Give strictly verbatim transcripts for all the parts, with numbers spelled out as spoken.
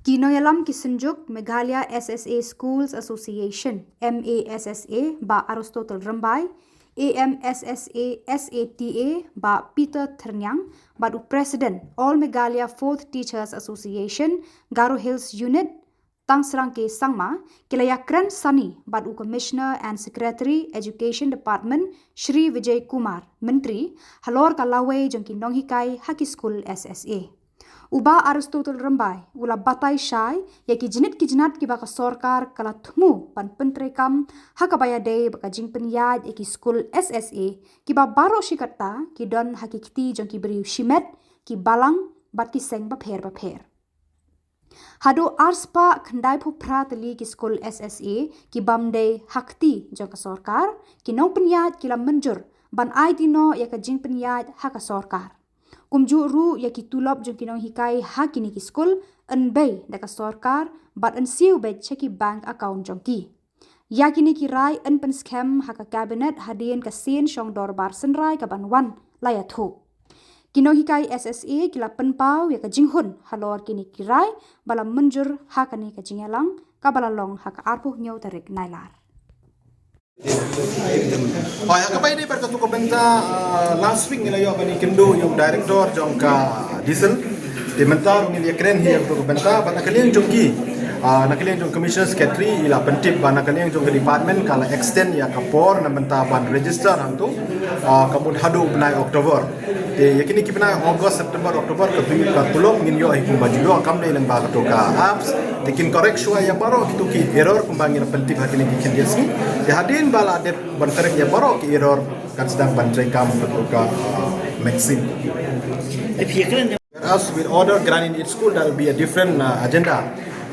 Ki nongïalam ki synjuk Meghalaya S S A Schools Association, M A S S A, Bah Aristotle Rymbai, A M S S A S A T A, Bah Peter Thyrniang, bad u President All Meghalaya Fourth Teachers Association, Garo Hills Unit, Tangsrang K Sangma, ki la ïakren sani bad u Commissioner and Secretary Education Department, Shri Vijay Kumar, Myntri, halor ka lawei jong ki nonghikai ha ki skul S S A. U Bah Aristotle Rymbai u la batai shai ïa ki jnit ki jnat kiba ka sorkar ka la thmu ban pyntreikam ha kaba ïadei bad ka jingpynïaid ïa ki skul S S A, kiba baroh shi katta ki don ha ki kti jong ki briew shimet, ki balang bad ki seng bapher bapher. Haduh arspah khyndaiphew phra tylli ki skul S S A ki bym dei ha kti jong ka sorkar, ki nongpynïaid ki la mynjur ban aiti noh ïa ka jingpynïaid ha ka sorkar. Kumjuh ruh ïa ki tulop jong ki nonghikai ha kine ki skul yn bei da ka sorkar bad yn siew beit sha ki bank account jong ki. Ïa kine ki rai yn pynskhem ha ka Cabinet hadien ka sien shong dorbar synrai kaban wan, la ïathuh. Ki nonghikai S S A ki la pynpaw ïa ka jinghun halor kine ki rai ba la mynjur ha kane ka jingïalang kaba la long ha ka arphew hynñiew tarik Nailar. Hooid, ha kaba ïadei bad katto ka bynta, ah, last week ngi la ïoh ban ïakynduh ïa u director jong ka DISL. Te mynta ruh ngi la ïakren hi ïa katto ka bynta, bad na ka liang jong ki, ah, na ka liang jong Commissioner Secretary i la pyntip ba na ka liang jong ka department ka la extend ïa ka por na bynta ban register hangto, ah, ka mut haduh u bnai October. Te ïa kine ki bnai August, September, October, ka tu ka tulop ngin ïoh hi kumba ju ïoh, kam dei lyngba katto ka apps. Te kin correct shuwa ïa baroh kito ki error kumba ngi la pyntip ha kine ki khyndiat sngi. Te hadien ba la dep ban correct ïa baroh ki error kan sdang ban treikam katto ka, ah, Maxine. Whereas with order granting each school, that will be a different, uh, agenda.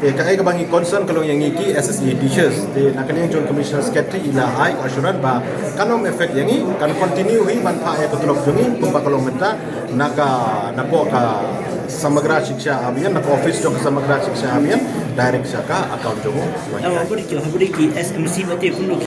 Te kaei kaba ngi concern ka long ïa ngi ki S S A teachers. Te na ka liang jong Commissioner Secretary i la ai ka assurance ba kan ym affect ïa ngi, kan continue hi ban phah ïa ka tulop jong ngi kumba ka long mynta, na ka, napoh ka Samagra Shiksha Abhiyan, na ka office jong ka Samagra Shiksha Abhiyan, direct sha ka account jong u. Ah, haba dei ki, haba dei ki S M C ba te kumno